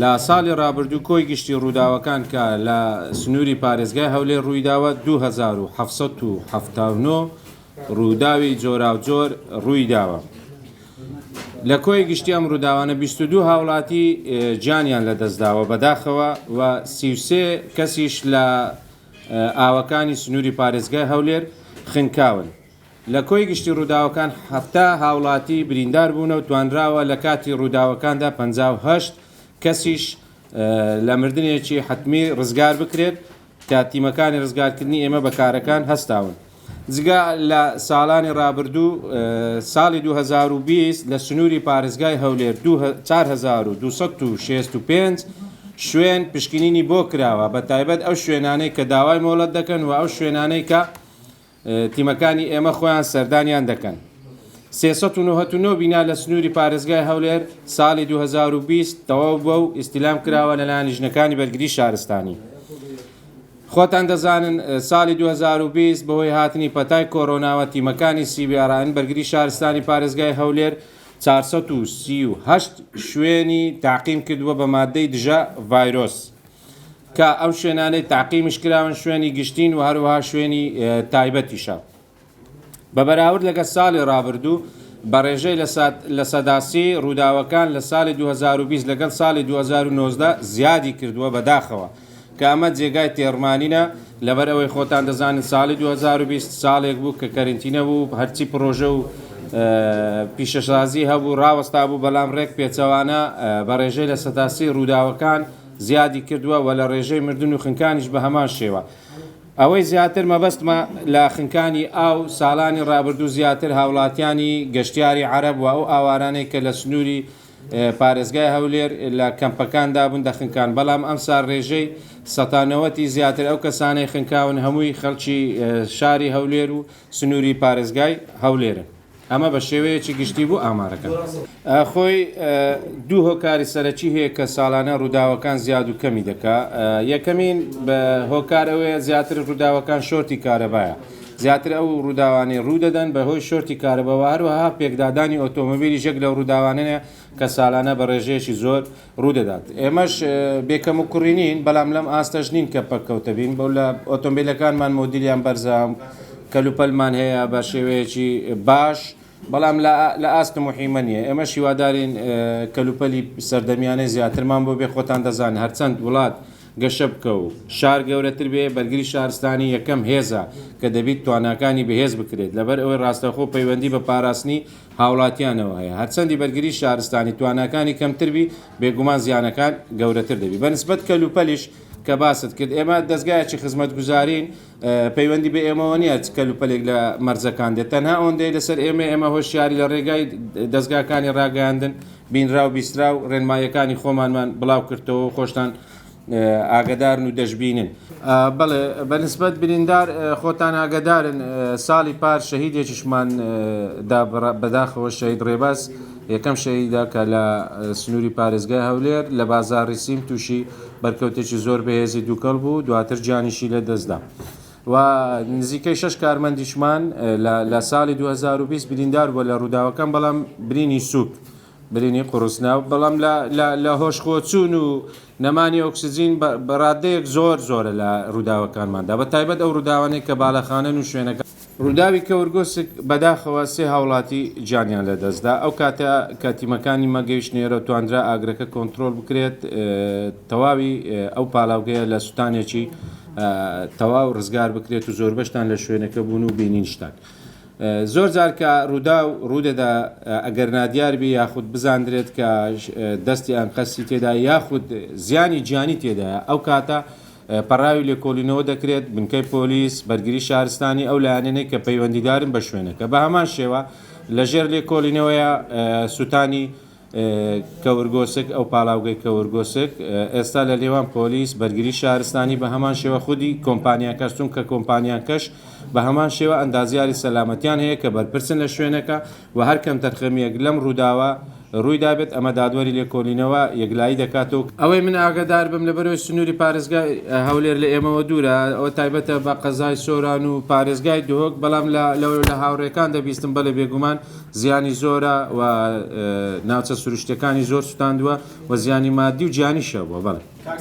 لە ساڵی ڕابردوو کۆی گشتی ڕووداوەکان کە لە سنووری پارێزگای هەولێر ڕوویداوە 2779 ڕووداوی جۆراوجۆر ڕوویداوە. لە کۆی گشتی ئەم ڕووداوانە 22 هاوڵاتی گیانیان لەدەستداوە بەداخەوە و 33 کەسیش لە ئاوەکانی سنووری پارێزگای هەولێر خنکاون. لە کۆی گشتی ڕووداوەکان 70 هاوڵاتی بریندار بوونە و توانراوە لە کاتی ڕووداوەکاندا 58 کەسیش لە مردنێکی حەتمی ڕزگار بکرێت کە تیمەکانی ڕزگارکردنی ئێمە بە کارەکان هەستاون. جگە لە ساڵانی ڕابردوو ساڵی 2020 لە سنووری پارێزگای هەولێر 4265 شوێن پشکنینی بۆ کراوە، بە تایبەت ئەو شوێنانەی کە داوای مۆڵەت دەکەن و ئەو شوێنانەی کە تیمەکانی ئێمە خۆیان سەردانیان دەکەن. 399 بینا لە سنووری پارێزگای هەولێر ساڵی 2020 تەواو بووە و ئیستیلام کراوە لەلایەن لیژنەکانی بەرگری شارستانی. خۆتان دەزانن ساڵی 2020 بەهۆی هاتنی پەتای کۆرۆناوە تیمەکانی CBRN بەرگری شارستانی پارێزگای هەولێر 438 شوێنی تاقیم کردووە بە مادەی دژە ڤایرۆس کە ئەو شوێنانەی تاقیمیش کراون شوێنی گشتین و هەروەها شوێنی تایبەتیشە. بە بەراورد لەگەڵ ساڵی ڕابردوو بە ڕێژەی 30% ڕووداوەکان لە ساڵی 2020 لەگەڵ ساڵی 2019 زیادی کردووە بەداخەوە کە ئەمە جێگای تێڕمانینە لەبەر ئەوەی خۆتان دەزانن ساڵی 2020 ساڵێک بوو کە کەرنتینە بوو هەرچی پرۆژە و پیشەسازی هەبوو ڕاوەستا بوو بەڵام ڕێک پێچەوانە بە ڕێژەی 30% ڕووداوەکان زیادی کردووە و لە ڕێژەی مردن و خنکانیش بە هەمان شێوە. ئەوەی زیاتر مەبەستمە لە خنکانی ئاو ساڵانی ڕابردوو زیاتر هاوڵاتیانی گەشتیاری عەرەب و ئەو ئاوارانەی کە لە سنووری پارێزگای هەولێر لە کەمپەکاندا بوون دەخنکان، بەڵام ئەمساڵ ڕێژەی 90% زیاتر ئەو کەسانەی خنکاون هەمووی خەڵکی شاری هەولێر و سنووری پارێزگای هەولێرن. ئەمە بە شێوەیەکی گشتی بوو ئامارەکان. خۆی دوو هۆکاری سەرەکی هەیە کە ساڵانە ڕووداوەکان زیاد و کەمی دەکا. یەکەمین هۆکار ئەوەیە زیاتر ڕووداوەکان شۆرتی کارەبایە. زیاتر ئەو ڕووداوانەی ڕوو دەدەن بە هۆی شۆرتی کارەباوە، هەروەها پێکدادانی ئۆتۆمۆبیلیش یەک لەو ڕووداوانەیە کە ساڵانە بە ڕێژەیەکی زۆر ڕوودەدات. ئێمەش بێ کەموکوڕی نین، بەڵام لەم ئاستەش نین کە پەککەوتە بین. بۆ لە ئۆتۆمبیلەکانمان مۆدیلیان بەرزە، کەلوپەلمان هەیە بە شێوەیەکی باش، بەڵام لە ئاست موحیمە نییە. ئێمەش هیوادارین کەلوپەلی سەردەمیانەی زیاترمان بۆ بێ. خۆتان دەزانن هەرچەند وڵات گەشە بکە و شار گەورەتر بێ، بەرگری شارستانی یەکەم هێزە کە دەبیت تواناکانی بەهێز بکرێت، لەبەر ئەوەی ڕاستەوخۆ پەیوەندی بە پاراستنی هاوڵاتیانەوە هەیە. هەرچەندی بەرگری شارستانی تواناکانی کەمتر بی، بێگومان زیانەکان گەورەتر دەبی. بە نسبەت کەلوپەلیش کە باست کرد، ئێمە دەزگایەکی خزمەتگوزارین، پەیوەندی بە ئێمەوە نییە چ کەلوپەلێک لە مەرزەکان دێت، تەنها ئەوەندەی لەسەر ئێمە، ئێمە هۆشیاری لە ڕێگای دەزگاکانی ڕاگەیاندن بینراو بیستراو ڕێنماییەکانی خۆمانمان بڵاو کردەوە و خۆشتان ئاگدارن و دەشبینن. بەڵێ بە نسبەت بریندار خۆتان ئاگدارن ساڵی پار شەهیدێکیشمان دا، بەداخەوە شەهید ڕێباز یەکەم شەهیدە کە لە سنووری پارێزگای هەولێر لە بازاڕی سیم تووشی بەرکەوتێکی زۆر بەهێزی دووکەڵ بوو، دواتر گیانیشی لەدەستدا و نزیکەی 6 کارمەندیشمان لە ساڵی 2020 بریندار بووە لە ڕووداوەکان، بەڵام برینی سووک، برینی قوڕس نا، بەڵام لە هۆشخۆچوون و نەمانی ئۆکسجین بە ڕادەیەک زۆر زۆرە لە ڕووداوەکانماندا، بە تایبەت ئەو ڕووداوانەی کە باڵەخانەن و شوێنەکان. ڕووداوی کەورگۆسک بەداخەوە 3 هاوڵاتی گیانیان لەدەستدا، ئەو کاتە کە تیمەکانی مە گەیشتنە ئێرە و توانرا ئاگرەکە کۆنترۆڵ بکرێت، تەواوی ئەو پاڵاوگەیە لە سوتانێکی تەواو ڕزگار بکرێت و زۆربەشتان لە شوێنەکە بوون و بینینشتان. زۆر جار کە ڕووداو ڕوودەدا ئەگەر نادیار بی یاخود بزاندرێت کە دەستی ئەنقەستی تێدا یاخود زیانی گیانی تێدایە، ئەو کاتە پەڕاوی لێکۆڵینەوە دەکرێت، بنکەی پۆلیس، بەرگری شارستانی، ئەو لایەنانەی کە پەیوەندیدارن بە شوێنەکە. بە هەمان شێوە لەژێر لێکۆڵینەوەیە سوتانی کەورگۆسک، ئەو پاڵاوگەی کەورگۆسک ئێستا لە نێوان پۆلیس، بەرگری شارستانی، بە هەمان شێوە خودی کۆمپانیاکەش، چونکە کۆمپانیاکەش بە هەمان شێوە ئەندازیاری سەلامەتیان هەیە کە بەرپرسن لە شوێنەکە و هەر کەمتەرخەمییەک لەم ڕووداوە. ڕوویدابێت ئەمە دادوەری لێکۆلینەوە یەکلایی دەکاتەوە. ئەوەی من ئاگادار بم لەبەرئەوەی سنووری پارێزگای هەولێر لە ئێمەوە دوورە ئەوە تایبەتە بە قەزای سۆران و پارێزگای دهۆک بەڵام لە لە هاوڕێکان دەبیستم بەڵێ بێگومان زیانی زۆرە و ناوچە سروشتیەکانی زۆر سوتاندووە و زیانی مادی و گیانیش هەبووە بەڵێ.